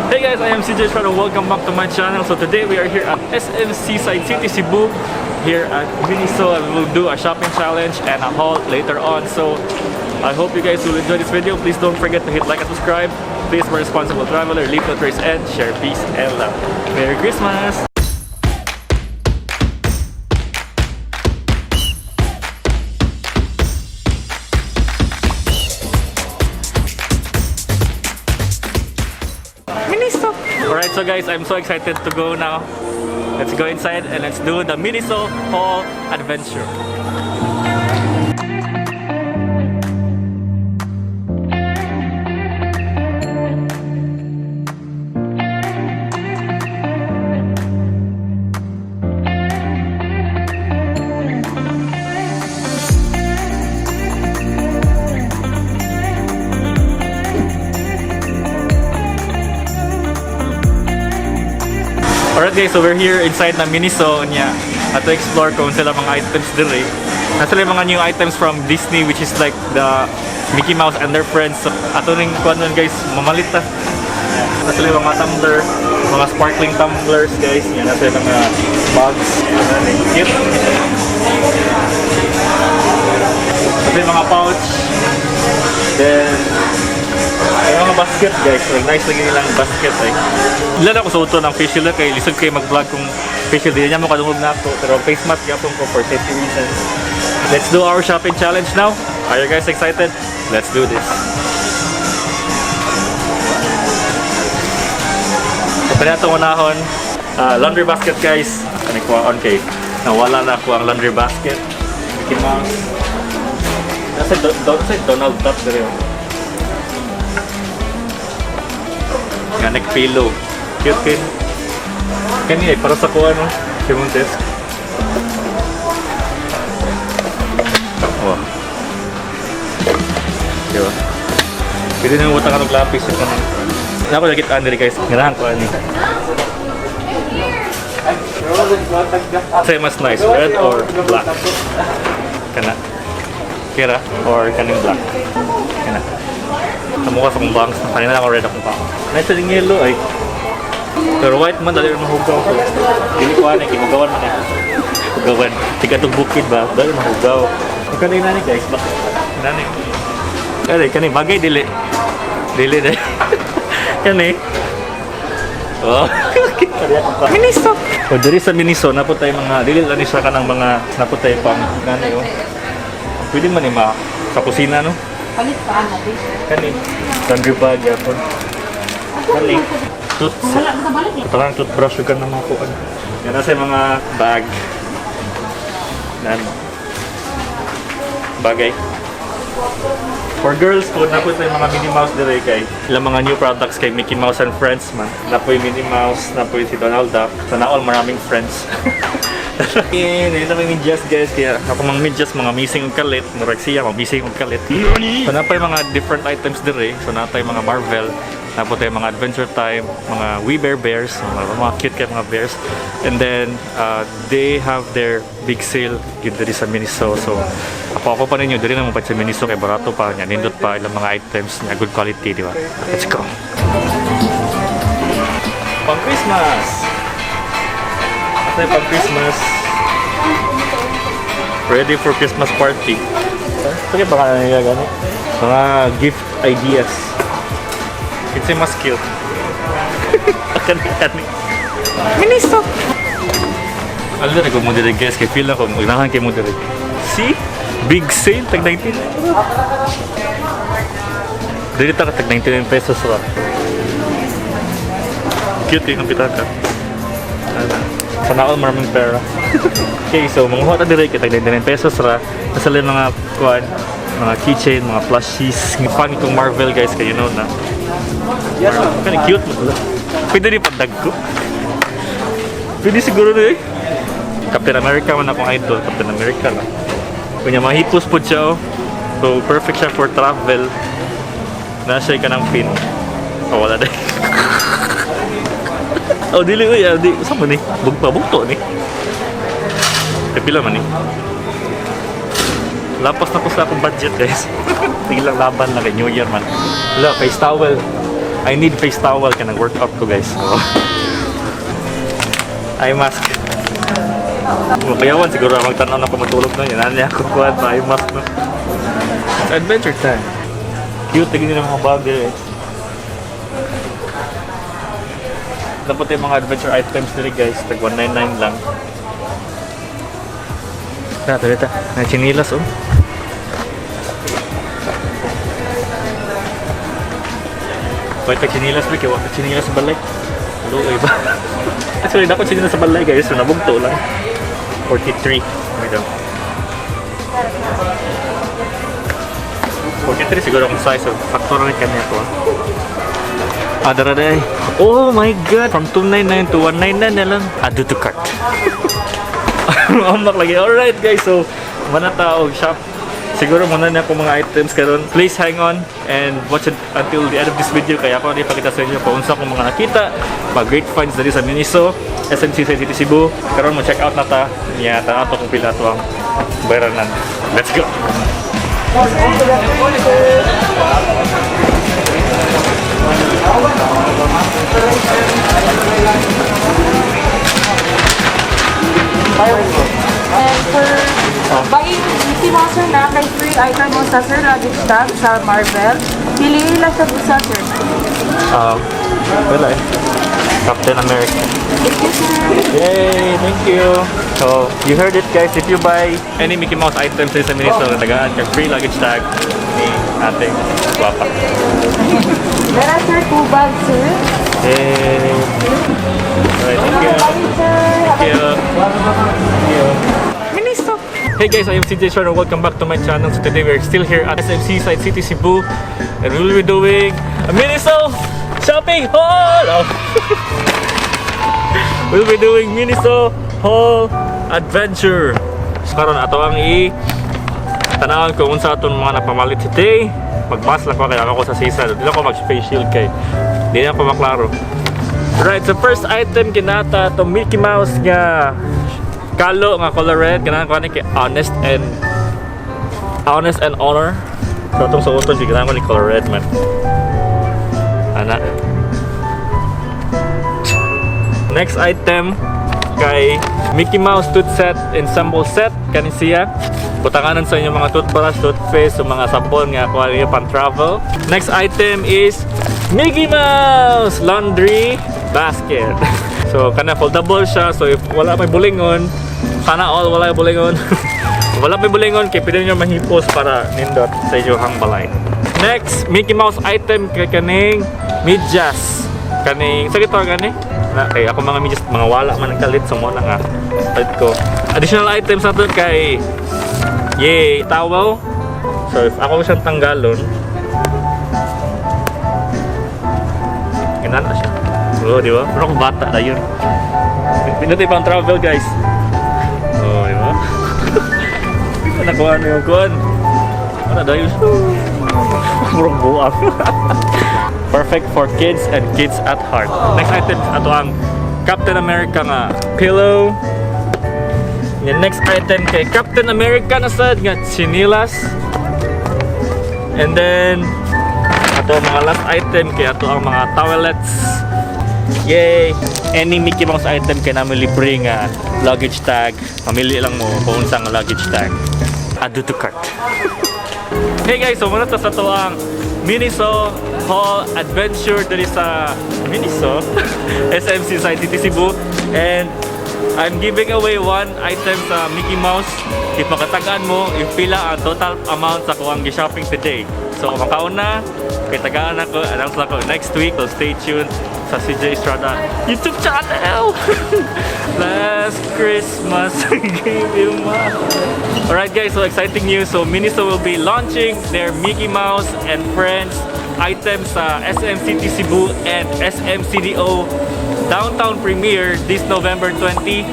Hey guys, I am CJ Estrada. Welcome back to my channel. So today we are here at SM Seaside City, Cebu, here at Miniso, and we will do a shopping challenge and a haul later on. So I hope you guys will enjoy this video. Please don't forget to hit like and subscribe. Please be a responsible traveler, leave no trace, and share peace and love. Merry Christmas! Miniso! Alright, so guys, I'm so excited to go now. Let's go inside and let's do the Miniso haul adventure. Alright guys, so we're here inside na Miniso niya at to explore kung sila mga items diri. Nasa sila mga new items from Disney, which is like the Mickey Mouse and their friends. So, ato ning kuan nun, guys, mamalit ta. Nasa sila mga tumbler, mga sparkling tumblers, guys. Yan, nasa sila mga mugs. Ano, cute. Nasa sila mga pouch. Then ay, mga basket, guys. Like, nice lagi nilang basket eh. Ilan ako sa uto ng face shield kay lisod kay mag-vlog kung face shield. Di niya mo kadungog na ako. Pero face mask gyapon ko for safety reasons. Let's do our shopping challenge now. Are you guys excited? Let's do this. So, kaya itong unahon, laundry basket, guys. Ano ko on kay nawala na ako ang laundry basket. Mickey Mouse. Nasa do, sa Donald Duck dere, oh. Nga neck pillow. Cute kid. Kani ay para sa kuha no. Si mong desk. Oh. Diba? Pwede na utang ka lapis sa kanang. Nako nakita diri, guys. Ganahan ko ani. Say mas nice, red or black? Kana. Kira or kaning black? Kana. Sa mukha sa kong bangs. Kanina lang ako red akong pang. Nice rin yellow ay. Pero white man dali mahugaw ko. Dili ko ani gihugawan man eh. Hugawan. Tiga tong bukid ba? Dali mahugaw. Kani nani, guys, bakit? Nani. Kani kani bagay dili. Dili dili. Kani. Oh. Miniso. O diri sa Miniso na po tayo mga dili lang ni siya kanang mga na po tayo pang nani oh. Pwede man ni ma sa kusina no. Palit pa ana, di. Kani laundry bag yapon. Kani tooth Wala ka balik eh. Parang toothbrush ka na mga kuan. Yan na sa mga bag. Nan. Bagay. For girls po, napo tayo mga Minnie Mouse dire kay ilang mga new products kay Mickey Mouse and Friends man. Napo yung Minnie Mouse, napo yung si Donald Duck. Sana all maraming friends. Yun, yun ang medyas, guys. Kaya ako mga medyas, mga missing og kalit. Murag siya, mga missing og kalit. So napa yung mga different items dire. So napa yung mga Marvel, napo tayo mga Adventure Time, mga We Bear Bears, mga cute kay mga bears. And then, they have their big sale yun diri sa Miniso. So, ako pa ninyo, diri na mo pa sa Miniso kay barato pa, niya, nindot pa ilang mga items niya, good quality, di ba? Let's go! Pang Christmas! Ito yung pang Christmas. Ready for Christmas party. Sige, baka nila gani. Mga gift ideas. It's mas cute. Kani kani. Miniso. Alam na ko mo diri, guys, kay feel na ko magnahan kay mo diri. See? Big sale tag 19. Dili ta ka tag 99 pesos ra. Cute yung pitaka. Ano? Sana all maraming pera. Okay, so manguha ta diri kay tag 99 pesos ra. Nasa lang mga kuan, mga keychain, mga plushies. Nga fan kong Marvel, guys, kay you know na. Yes, ma'am. Kani cute mo sila. Pwede rin padagko. Pwede siguro rin eh. Captain America man akong idol. Captain America lang. Kunya mahipos po siya oh. So perfect siya for travel. Nasa ka ng pin. Oh, wala na. Oh, dili uy, ah, di saan mo ni? Bugpa bugto ni. Kay pila man ni? Lapas na ko sa akong budget, guys. Sige lang, laban lang kay New Year man. Wala, face towel. I need face towel kay nag-workout ko, guys. So, eye mask. Makayawan siguro ang magtanaw na ko matulog na. Yan niya ako kuha pa eye mask, no. It's adventure time. Cute lagi nila mga bag eh. Dapat yung mga adventure items nila, guys. Tag 199 lang. Tara, tara, tara. Na chinilas, oh. Wait, tag chinilas ba? Kaya wala chinilas sa balay. Luoy ba? Actually, dako chinilas sa balay, guys. So, nabugto lang. 43. Wait daw. 43 siguro ang size. So, sakto rin kanya ko. Ah, dara day. Oh my God! From 299 to 199 na lang. Add to cart. Amak lagi. Alright guys, so mana ta og shop. Siguro muna na ako mga items karon. Please hang on and watch it until the end of this video kaya ako ipakita sa inyo kung unsa akong mga nakita, mga great finds diri sa Miniso, SM Seaside City Cebu. Karon mo check out na ta niya ta ato kung pila ato ang bayranan. Let's go. And for buying Mickey Mouse, sir, na kay free item mo sa, sir, luggage tag sa Marvel. Piliin lang sa busa, sir. Wala eh. Captain America. Thank you, sir. Yay! Thank you! So, you heard it, guys. If you buy any Mickey Mouse items sa Miniso, tagaan kag free luggage tag ni ating guwapa. Meron, sir, two bags, sir. Yay! Alright, thank you. Bye, sir. Thank you. Thank you. Miniso. Hey guys, I am CJ Sharma. Welcome back to my channel. So today we're still here at SM Seaside City Cebu and we will be doing a Miniso shopping haul! Oh. We'll be doing Miniso haul adventure. So karon ato ang i tanawan kung unsa aton mga napamalit today. Magbas lang ko kaya ako sa seaside. Di lang ko mag face shield kay di na ako maklaro. Right, so first item kinata to Mickey Mouse nga kalo nga color red, ganahan ko ani kay honest and honor. So atong suoton si ganahan ko ni color red man. Ana. Next item kay Mickey Mouse tooth set ensemble set kani siya. Butanganan sa inyong mga toothbrush, toothpaste, o mga sabon nga kuha niyo pang travel. Next item is Mickey Mouse laundry basket. So kana foldable siya, so if wala may bulingon, sana all wala may bulingon. Wala may bulingon kay pwede niyo mahipos para nindot sa inyong balay. Next Mickey Mouse item kay kaning medyas. Kaning sa gito gani na kay ako mga medyas mga wala man ang kalit, so mo na nga palit ko. Additional items nato kay yay towel. So if ako siyang tanggalon, ganun na siya. Oh, di ba? Pero kung bata na yun. Pinatay pang travel, guys. Oh, di ba? Nakuha na yung kuhan. Ano dahil? Murong buang. Perfect for kids and kids at heart. Next item, ato ang Captain America nga pillow. Yung next item kay Captain America na sad nga chinilas. And then ato ang mga last item kay ato ang mga towelettes. Yay! Any Mickey Mouse item kay namin libre nga luggage tag. Pamili lang mo kung unsa nga luggage tag. Add to cart. Hey guys, so muna ta sa tuang Miniso Haul Adventure diri sa Miniso SM Seaside City Cebu and I'm giving away one item sa Mickey Mouse if makatagaan mo if pila ang total amount sa kuang gi-shopping today. So makauna kay tagaan ako, announce lang ko next week. So stay tuned sa CJ Estrada YouTube channel. Last Christmas I gave you my. Alright guys, so exciting news. So Miniso will be launching their Mickey Mouse and Friends items sa SM City Cebu and SM CDO Downtown Premiere this November 20.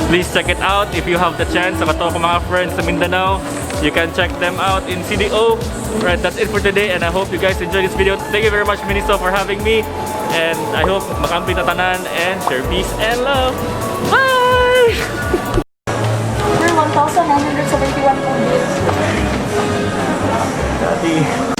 Please check it out if you have the chance. Sa kato ko mga friends sa Mindanao, you can check them out in CDO. Right, that's it for today and I hope you guys enjoyed this video. Thank you very much, Miniso, for having me. And I hope makampit na tanan and share peace and love. Bye! Sir, 1,971 po. Daddy.